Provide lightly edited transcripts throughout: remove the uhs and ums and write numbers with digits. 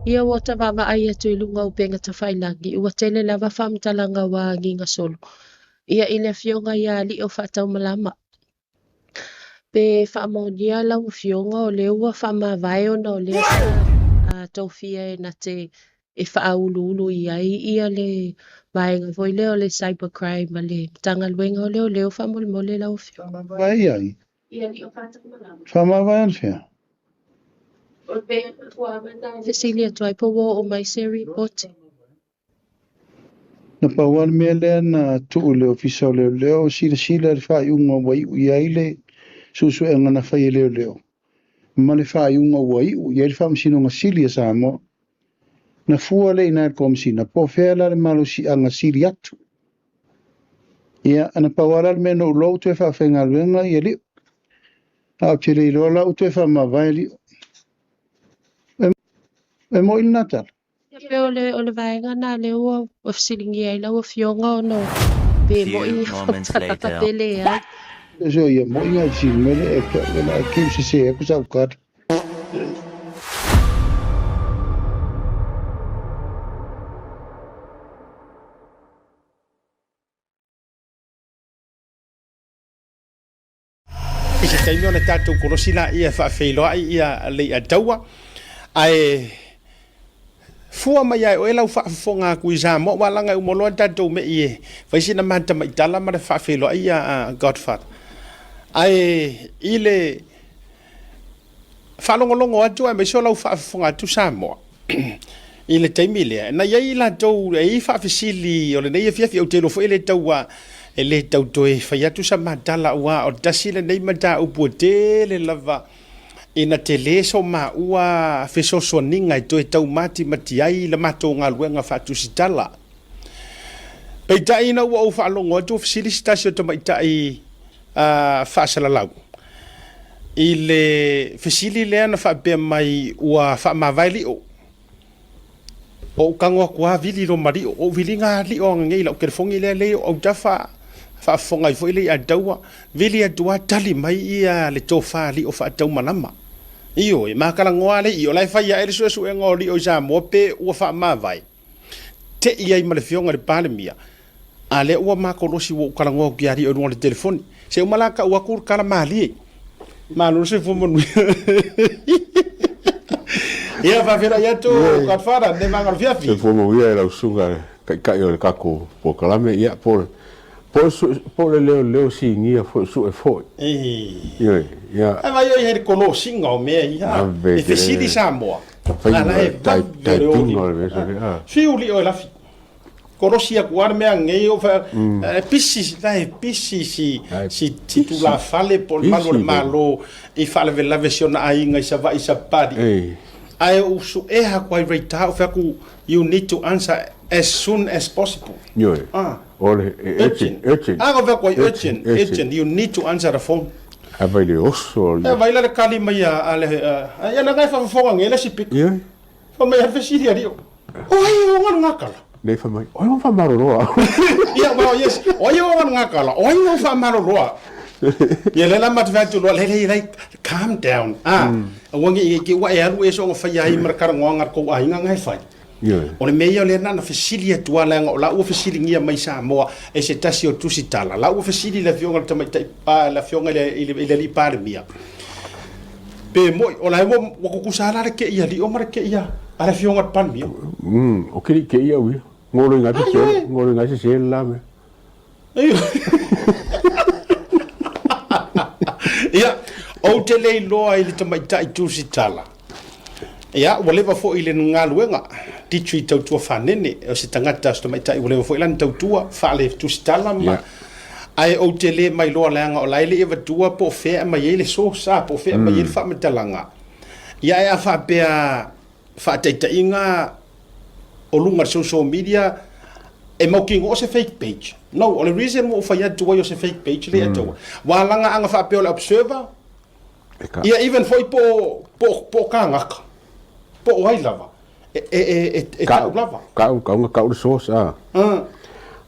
Ia ua ta vaavaai atu i luga o upega tafailagi, ua tele lava faamatalaga ua agiga solo ia i le afioga ia Alii o Faataumalama. Pe faamaonia lau afioga o lea ua faamavae ona o lea sa tofia e na te e faauluulu i ai ia le vaega foi lea o le cyber crime a le Matagaluega o Leoleo faamolemole lau afioga. Faamavae ai? Faamavae anafea? Fesili atu ai po ua oo mai se ripoti. Na pau lava le mea lea na tuu i le Ofisa o Leoleo o silasila i le faaiuga ua iu i ai le suesuega na fai e leoleo ma le faaiuga ua iu i ai le Faamasinoga Sili a Samoa. Na fua lea i ina i le Komesina po o fea la le malosiaga sili atu. Ia, na pau lava la le mea na ou iloa ua toe faafaigaluega ia Lio. Ae ou te le iloa la ua toe faamavae Lio. E moi lena tala. Ia pei o le o le vaega na lea ua fesiligia ai lau afioga ona pe moi faamatalaga pe leai. So ia moi ngai sili mele e ka e la ke se se ku sa ukat. I se taimi ona tatou kolosi laia e faafeiloai ia Leiataua, ae fua mai ia e oe lau faafofoga atu i Samoa, aua leaga e uma loa tatou mei e fai sina matamaitala ma le faafeiloai ia Godfather. Ae i le faalogologo atu aemaise o lau faafofoga atu Samoa, i le taimi lea, na i ai i latou e i ai faafesili o lenei afiafi, ou te iloa foi e le tau e le tau toe fai atu sa matala, aua o le tasi lenei mataupu e tele lava ina tele so maua fesoasoaniga e toe taumatimati ai la matou galuega faatusitala. Peitai ina ua ou faalogo atu ua fesili se tasi o tamaitai faasalalau i le fesili lea na faapea mai ua faamavae lio. Ou tago atu lava vili lo ma lio. Ou viliga lio ananei i lau telefoni lea lei o autafa faafofoga ai foi le Ataua. Vili atu lava tali mai ia le tofa lio faataumalama. Ioe, ma talanoa lava le io, la e fai ae le suesuega o lio i Samoa pe ua faamavae. Tei ai ma le afioga i le Palemia, A lea ua makolosi ua ou talanoa atu ia Lio i luga o le telefoni. Se uma la tau atu le tala malie. Malo le soifua manuia. Ia faafeiloai atu Godfather lenei vaega o le fiafi. Soifua manuia i lau susuga i le Taitai o le tatou polokalame. Ia po po le leoleo sinia foi sue foi. Ioe, ia. Ae vaai oi ai le kolosiga o mea ia. E fesili Samoa. A la e vave le oli. Fiu Lio e lafi. Kolosi atu lava le mea nei o fa e pisi la e pisi si si si tulafale po o le malu o le Malo i faalavelave si ona aiga i Savaii i Sapali. Ae ou suea atu ai right ou fai atu you need to answer as soon as possible. Ioe. O le urgent, urgent. Ah, ou fai atu ai urgent, urgent, you need to answer the phone. A vai le oso. E vai la le kali mai a le ia leaga e faafofoga nei le isi pito. Ioe. Fai mai a le fesili a Lio. O ai o ngana ngakala? Nei fai mai, o ai o whamaroroa. Ia, well, yes. O ai o ngana ngakala? O ai o whamaroroa? Ia le la matu fatu loa, le le le, calm down. Ah, ua ngi i ki ua e alu e so nga fai ai mara kara ngoa ngar kou ai nga ngai fai. O le mea ia o lea na fesili atu a leaga o la ua fesiligia mai Samoa e se tasi o tusitala. La ua fesili le afioga i le tamaitai, le afioga i le alii Palemia. Pe moi, o la e ua tutusa la le kei a Lio ma le kei a le afioga i le Palemia. O ke li kei au ia. Ngolo i ngai se, ngolo i ngai se se la me. Ia, ou te le iloa i le tamaitai tusitala. Ia, ua leva foi le galuega, Ditri Tautua Fanene, o se tagata, o se tamaitai ua leva foi lana tautua, faale tusitala ma... Ae ou te le mailoa leaga o la e le i avatua po o fea e aumai ai le source, a, po o fea e aumai ai le faamatalaga. Ia, ae a faapea faataitaiga o luga o le social media, e mautinoa o se fake page. No, o le reason ua ou fai atu ai o se fake page lea e taua, ua alaga aga faapea o le Observer, Ia even foi po o, po o, po o kāngaka, po o ai lava, e, e, e, e, e tau lava. Kau, kau nga kau le source a.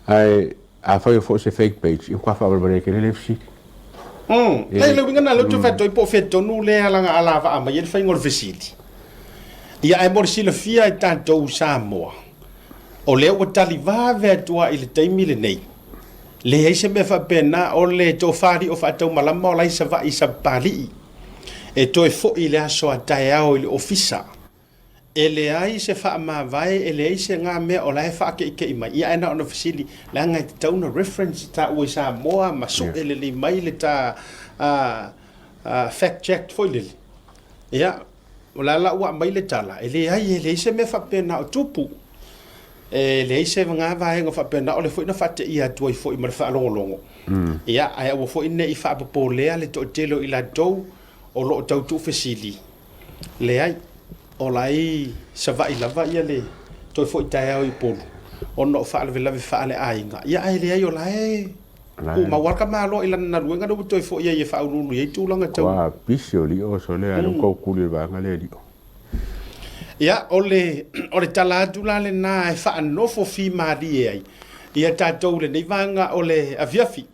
Ae afai o foi se fake page, i kwa whaavalevale ke le fesili. Le uiga na lea ou te fai atu ai po o fea tonu lea alaga alavaa mai ai le faiga o le fesili. Ia, ae mo le silafia e tatou Samoa, o lea ua tali vave atu lava i le taimi lenei, leai se mea faapena, o le tofa alii o faataumalama o la e i Savaii i Sapapalii, e toe foi i le aso a taeao i le ofisa. E leai se faamavae, e leai se ga mea o la e faakeikei mai, ia ae na ona fesili, leaga e tatau ona reference taua i Samoa ma sue lelei mai le ta fact check foi lele. Ia, o la la ua aumai le tala, e leai, e leai se mea faapena o tupu. E leai se ga vaega faapena, o lea foi na faateia atu ai foi ma le faalogologo. Ia, ae aua foi ne i faapopolea le toatele o i latou o lo o tau tuufesili. Leai, o la e i Savaii lava ia le toe foi taeao i Upolu ona o faalavelave faaleaiga. Ia ae leai o la e tumau lava le tamaloa i lana galuega lea ua toe foi ai e faauluulu i ai tulaga tau. Ua pisi o Lio sole a lea ua tau tuli i le vaega lea Lio. Ia, o le, o le tala atu la lena e faanofo fimalie ai ia tatou i lenei vaega o le afiafi.